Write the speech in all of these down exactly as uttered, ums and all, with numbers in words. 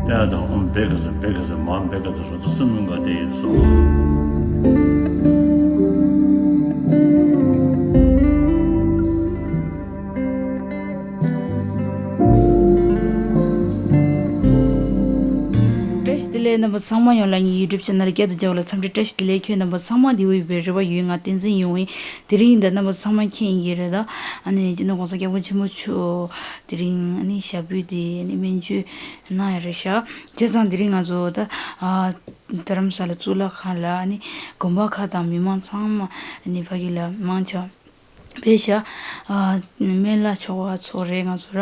ཨེ་དང་ཨོཾ་བྷེ་ཁ་ས་བྷེ་ཁ་ས་མ་བྷེ་ཁ་ས་ར་ཙ་སུ་མུན་ག་ཏེ་ཡེ་སྭཱ་ཧཱ། བཀྲ་ཤིས་བདེ་ལེགས། རྣམ་པ་ཚང་མ་ཡོངས་ལ་ངའི་ཡུ་ཊུབ་ཆེ་ནལ་བསྐྱར་དུ་མཇལ་བ་ལ་འཚམས་འདྲི་བཀྲ་ཤིས་བདེ་ལེགས། ཁྱོད་རྣམ་པ་ཚང་མ་བདེ་པོ་ཡོད་པའི་རེ་བ་ཡོད། ང་བསྟན་འཛིན་ཡིན། དེ་རིང་འདི་རྣམ་པ་ཚང་མ་མཁྱེན་ཡིན་གྱི་རེད་ད། ཨ་ནི་སྤྱི་ནོར་༸གོང་ས་༸སྐྱབས་མགོན་ཆེན་པོ་མཆོག་དེ་རིང་ཨ་ནི་ཞབས་པུས་དེ་ཨ་ནི་སྨན་བཅོས་གནང་ཡ་རེད་ཤག་བྱས་ཙང་དེ་རིང་ང་ཚོ་ད་ཨ་རྡ་རམ་ས་ལ་གཙུག་ལག་ཁང་ལ་ཨ་ནི་དགོན་པ་ཁག་དང་མི་མང་ཚང་མ་ཨ་ནི་ཕ་གི་ལ་མང་ཆེ་བ་ཕེབས་ཤག་ཨ་སྨན་བླ་མཆོག་པ་ཚོ་རེད། ང་ཚོ་ར་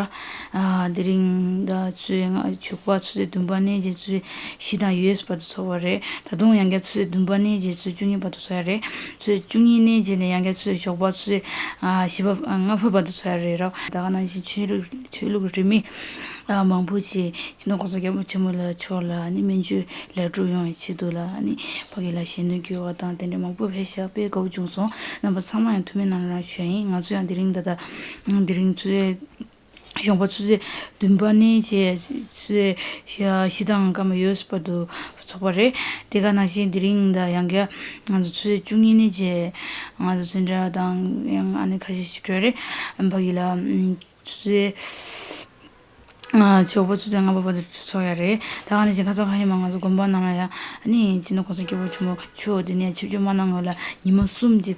ཨ་དེ་རིང་ད་ཚོས་ང་ཆོས་པ་ཆུ་ཚོད་བདུན་པ་ནས་བྱས་ཚོས་བཞི་དང་ཡོལ་བར་དུ་ཚོགས་པ་རེད། ད་དུང་ཡང་བསྐྱར་ཆུ་ཚོད་བདུན་པ་ནས་བྱས་ཚོས་བཅུ་གཉིས་བར་དུ་ཚོགས་ཡ་རེད། ཚོས་བཅུ་གཉིས་ནས་བྱས་ནས་ཡང་བསྐྱར་ཚོས་ཞོགས་པ་ཚོས་ཨ་བཞི་པ་ཨ་ལྔ་པ་བར་དུ་ཚོགས་ཡ་རེད་ར། ད་ག་ནང་བཞིན་ཆོས་ལུགས་ཆོས་ལུགས་རིས་མེད་ཨ་མང་པོ་ཅིག་སྤྱི་ནོར་༸གོང་ས་༸སྐྱབས་མགོན་ཆེན་པོ་ལ་མཆོག་ལ་ཨ་ནི་སྨན་བཅོས་ལེགས་གྲུབ་ཡོང་བའི་ཆེད་དུ་ལ་ཨ་ནི་ཕ་གི་ལ་ཞལ་འདོན་བསྐྱོན་པ་དང་དེ་འདྲ་མང་པོ་ཕེབས་ཤག་དཔེ་དགའ་པོ་བྱུང་སོང་། རྣམ་པ་ཚང་མ་ཡང་ཐུགས་སྨོན་གནང་རོགས་ཞུ་ཡ་ཡིན། ང་ཚོ་ཡང་དེ་རིང་ད་ལྟ་དེ་རིང་ཚོས་ཞོགས་པ་ཆུ་ཚོད་བདུན་པ་ནས་བྱས་ཚོས་བཞི་དང་སྐར་མ་ཡོལ་བར་དུ་ཚོགས་པ་རེད། དེ་ག་ནང་བཞིན་དེ་རིང་ད་ཡང་བསྐྱར་ང་ཚོ་ཆུ་ཚོད་བཅུ་གཉིས་ནས་བྱས་ང་ཚོ་འཛིན་གྲྭ་དང་ཡང་ཨ་ནི་ཁ་ཤས་ཤིག་གྲོལ་རེད། ཕ་གི་ལ་ཆུ་ཚོད་ཨ་ཞོགས་པ་ཆུ་ཚོད་ལྔ་པ་བར་དུ་ཚོགས་ཡ་རེད། ད་ག་ནང་བཞིན་ཁ་སང་ཁ་ཤས་མ་ང་ཚོ་དགོན་པ་ནང་ལ་ཡ་ཨ་ནི་སྤྱི་ནོར་༸གོང་ས་༸སྐྱབས་མགོན་ཆེན་པོ་མཆོག་དེ་ནས་ཆིབས་བསྒྱུར་མ་གནང་སྔོན་ལ་ཉི་མ་གསུམ་ཅིག་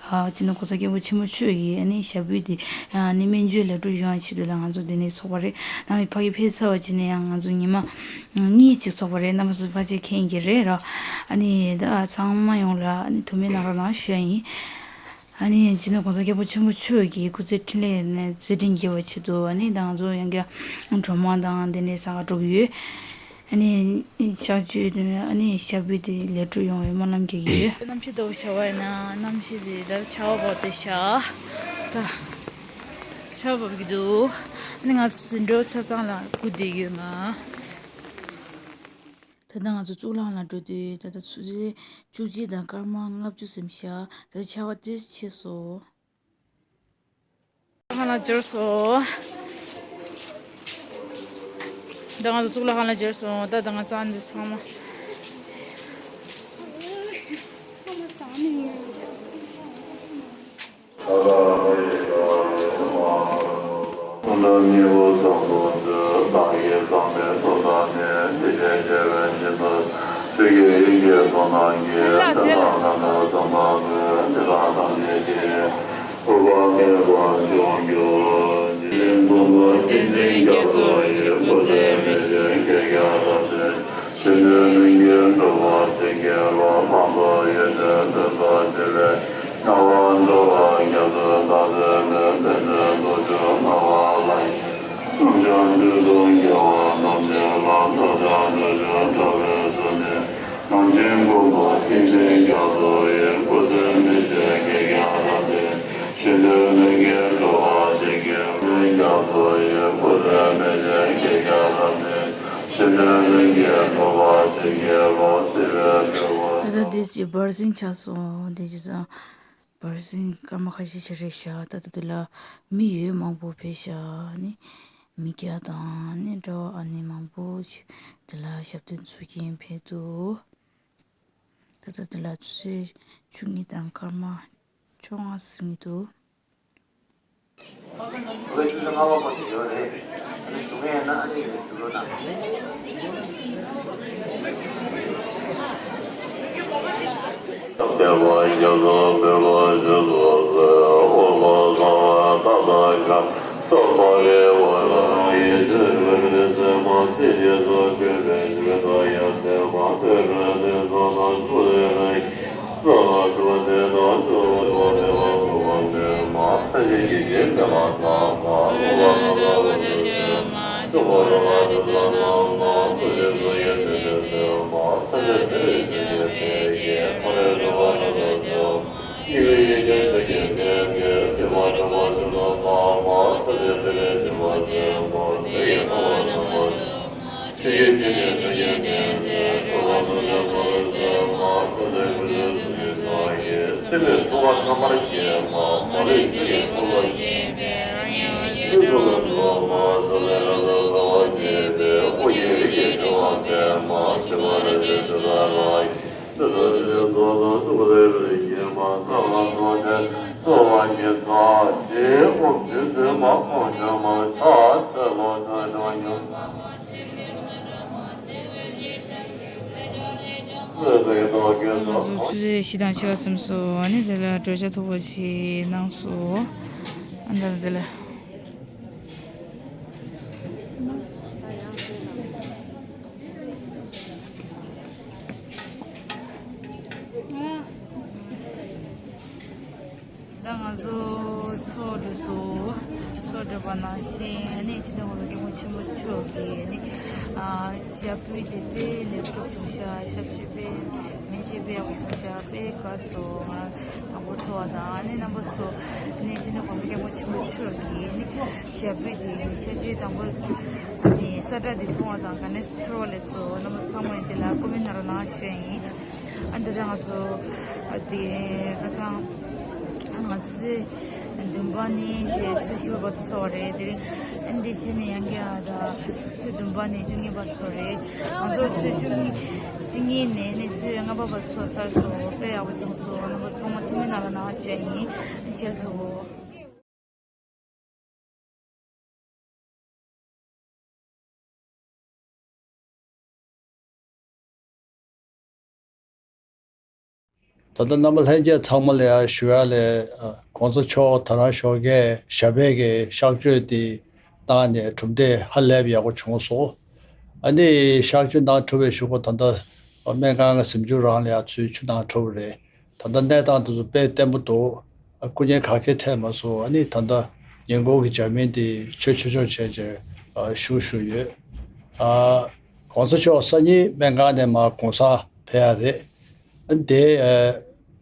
ཨ་སྤྱི་ནོར་༸གོང་ས་༸སྐྱབས་མགོན་ཆེན་པོ་མཆོག་གི་ཨ་ནི་ཞབས་པུས་དེ་ཨ་ནི་སྨན་བཅོས་ལེགས་གྲུབ་ཡོང་བའི་ཆེད་དུ་ལ་ང་ཚོ་འདི་ནས་ཚོགས་པ་རེད། ནང་མི་ཕ་གི་ཕེབས་ཚར་བ་བྱས་ནས་ཡང་ང་ཚོ་ཉི་མ་གཉིས་ཅིག་ཚོགས་པ་རེད། རྣམ་པ་ཚོ་ཕལ་ཆེར་མཁྱེན་གྱི་རེད་ར། ཨ་ནི་ད་ཚང་མ་ཡོངས་ལ་ཨ་ནི་ཐུགས་སྨོན་གནང་རོགས་གནང་ཞུ་ཡ་ཡིན། ཨ་ནི་སྤྱི་ནོར་༸གོང་ས་༸སྐྱབས་མགོན་ཆེན་པོ་མཆོག་གི་སྐུ་ཚེ་འཕྲིན་ལས་ནས་མཛད་འཕྲིན་རྒྱས་པའི་ཆེད་དུ་ཨ་ནི་ད་ང་ཚོ་ཡང་བསྐྱར་སྒྲོལ་མ་དང་འདི་ནས་གསང་སྔགས་སྒྲུབ་ཀྱི་ཡོད། ཨ་ནི་གཤག་བཅོས་དེ་ཨ་ནི་ཞབས་པུས་དེ་ལེགས་གྲུབ་ཡོང་བའི་སྨོན་ལམ་རྒྱག་གི་ཡོད། གནམ་གཤིས་ལྟ་བུ་ཤར་བ་ཡིན་ན་གནམ་གཤིས་དེ་ད་ཆར་པ་བབས་ཏེ་ཤག་ད་ཆར་པ་བབས་ཀྱི་འདུག་ཨ་ནི་ང་ཚོ་འཛིན་གྲྭ་ཆ་ཚང་ལ་སྒུག་བསྡད་ཡོད་ང་། ད་ལྟ་ང་ཚོ་གཙུག་ལག་ཁང་ལ་འགྲོ་དུས་ད་ལྟ་ཆུ་ཚོད་བཅུ་གཅིག་དང་སྐར་མ་ལྔ་བཅུ་ཟིན་ཤག་ད་ཆར་པ་ཏོག་ཙམ་ཆེ་སོང་། ལག་ཁང་ལ་འབྱོར་སོང་། ད་ང་ཚོ་གཙུག་ལག་ཁང་ལ་འབྱོར་སོང་། ད་ད་ང་ཚང་འདི་ཚང་མ། བསྟན་འཛིན་རྒྱ་མཚོ་ཡི་སྐུ་ཚེ་མི་ཤིགས་རབ་བརྟན། ཤིན་ཏུ་མི་འགྱུར་འགྲོ་བ་སེམས་ཅན་ལ་ཕན་པ་ཡོན་ཏན་ཕུན་སུམ་ཚོགས་པའི་སྣང་བ་འགྲོ་བ་རྒྱ་མཚོའི་ཟླ་ཚེས་མེ་བོད་དོན་ལོ་ཆུ་ལྔ་པ་ལ་ཡི་རང་བྱུང་དུས་གསུམ་རྒྱལ་བ་རྣམས་ཀྱི་ལམ་མདོ་བྱང་ནུབ་བྱང་འགྲོ་བའི་ཟུར་ནས་རང་བྱུང་ཀུན་འབར་ཏིང་འཛིན་རྒྱ་མཚོ་ཡི་སྐུ་ཚེ་མི་ཤིགས་རྒྱལ་རྒྱལ་རབ་བརྟན། ཤིན་ཏུ་མི་འགྱུར་འགྲོ་བ་སེམས་ཅན་ལ་རྒྱ་མཚོ་ཡི་སྐུ་ཚེ་མི་ཤིགས་རྒྱལ་རྒྱལ་རབ་བརྟན། ཤིན་ཏུ་མི་འགྱུར་འགྲོ་བ་སེམས་ཅན་ལ་སྲིད་པའི་འབྲས་བུ། ད་ལྟ་འདི་ཅིག་སྦར་སིང་ཆགས་སོང་། འདི་ཅི་ཙང་སྦར་སིང་སྐར་མ་ཁ་ཤས་ཤིག་རེད་ཤག་ད་ལྟ་འདི་ལ་མི་ཡོད་མང་པོ་ཕེབས་ཤག་ནི་མི་སྐྱ་དང་ནི་འདྲ་བ་ཨ་ནི་མང་པོ་ཞིག་འདི་ལ་ཞབས་བརྟན་འཚོལ་གྱིན་ཕེབས་འདུག་ད་ལྟ་འདི་ལ་ཆུ་ཚོད་བཅུ་གཉིས་དང་སྐར་མ་བཅོ་ལྔ་ཟིན་གྱི་འདུག་ང་ཚོ་ཆུ་ཚོད་བཞི་དང་ཕྱེད་ཀ་ཟིན་སོང་། ཨ་ནི་དེ་ལ་བགྲོད་བྱ་མཐོ་པོ་ཞིག་གནང་སོང་། ཨ་ནི་དེ་ལ། ད་ང་ཚོ་ཚོགས་འདུ་སོ། ཚོགས་འདུ་པ་ནང་བཞིན་ཨ་ནི་སྤྱི་ནོར་གོང་ས་སྐྱབས་མགོན་ཆེན་པོ་མཆོག་གིས་ཨ་ནི་ཨ་ཞབས་པུས་དེ་དཔེ་ལེགས་གྲུབ་བྱུང་ཤག་ཞབས་ཕྱི་དཔེ་མི་ཆེ་དཔེ་ཡག་པོ་བྱུང་ཤག་དཔེ་དགའ་སོང་། ང་དང་པོ་ཚོགས་པ་དང་ཨ་ནི་རྣམ་པ་ཚོ་ཨ་ནི་སྤྱི་ནོར་གོང་ས་སྐྱབས་མགོན་ཆེན་པོ་མཆོག་གིས་ཨ་ནི་ཞབས་པུས་དེ་ཤ་ཅིག་དང་པོ་ཨ་ནི་ས་བཀྲ་དེ་མཐོང་བ་དང་ག་ནས་ཚོར་བ་ལས་སོ། རྣམ་པ་ཚང་མ་ཡིན་དེ་ལ་ཀོ་མེན་ནང་ལ་ནང་ཞུ་ཡ་ཡིན། ཨ་འདི་ར་ང་ཚོ་ཨ་དེ་ཁ་སང་ང་ཚོ་ཚེས་བདུན་པ་ནས་ཞེས་ཚེས་བཞི་པ་བར་དུ་ཚོགས་པ་རེད། དེ་རིང་ཨ་འདི་ཕྱི་ནས་ཡང་བསྐྱར་ད་ཚེས་བདུན་པ་ནས་བཅུ་གཉིས་བར་ཚོགས་རེད། ང་ཚོ་ཚེས་བཅུ་གཉིས་བཅུ་གཉིས་ནས་ནས་ཚེས་ལྔ་པ་བར་ཚོགས་ཚར་སོང་། དཔེ་ཡག་པོ་བྱུང་སོང་། རྣམ་པ་ཚང་མ་ཐུགས་སྨོན་གནང་རོགས་གནང་ཞུ་ཡ་ཡིན། མཇལ་ཐུབ། ད་ལྟ་རྣམ་པ་ལྷན་རྒྱས་ཚང་མ་ལ་ཡང་ཞུ་ཡ་ལས། ཨ་གོང་ས་མཆོག་ད་རང་ཞོགས་ཀས་ཞབས་པད་ཀྱི་གཤགས་བཅོས་དེ་བཏང་ནས་གྲུབ་འབྲས་ཧ་ལས་པའི་ཡག་པོ་བྱུང་སོང་། ཨ་ནི་གཤགས་བཅོས་གནང་གྲུབ་པའི་གཞུག་གུ་ད་ལྟ་སྨན་ཁང་གི་གཟིམ་ཆུང་རང་ལ་ཡང་ཚུར་ཆུ་བཏང་གྲུབ་པ་རེད། ད་ལྟ་གནས་སྟངས་དེ་ཚོ་དཔེ་བརྟན་པོ་འདུག་ཨ་སྐུ་ངལ་ག་གེ་འཕྲད་མ་སོང་། ཨ་ནི་ད་ལྟ་ཉིན་གུང་གི་ཇ་མིན་དེ་མཆོད་མཆོད་མཆོད་བྱས་བྱས་ཨ་བཞུགས་བཞུགས་ཡོད། ཨ་གོང་ས་མཆོག་སང་ཉིན་སྨན་ཁང་ནས་མར་གུང་སེང་ཕེབས་ཡ་རེད། ཨ་ནི་དེ་ཨ་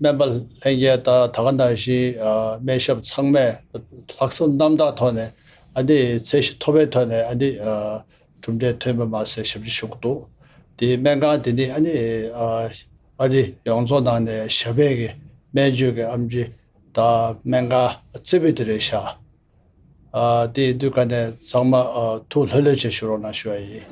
སྨན་པ་ལྷན་རྒྱས་དང་ད་ག་ནང་བཞིན་ཨ་སྨན་ཞབས་ཚང་མས་ལྷག་བསམ་རྣམ་དག་ཐོག་ནས་ཨ་ནི་ཚད་གཞི་མཐོ་པོའི་ཐོག་ནས་ཨ་ནི་ཨ་གྲུབ་འབྲས་ཐོན་པ་མ་ཟད་ཞབས་ཕྱི་ཞུ་གི་འདུག་དེ་སྨན་ཁང་དེ་ནི་ཨ་ནི་ཨ་ཨ་རི་ཡོངས་རྫོགས་ནང་ནས་ཞབས་པད་ཀྱི་སྨན་བཅོས་ཀྱི་ཨེམ་ཆི་དང་སྨན་ཁང་རྩེ་ཕུད་དེ་རེད་ཤག་ཨ་དེ་དུས་ག་ནས་ཚང་མ་ཨ་ཐུགས་ལྷོད་ལྷོད་བྱས་བཞུགས་རོགས་གནང་ཞུ་བ་ཡིན།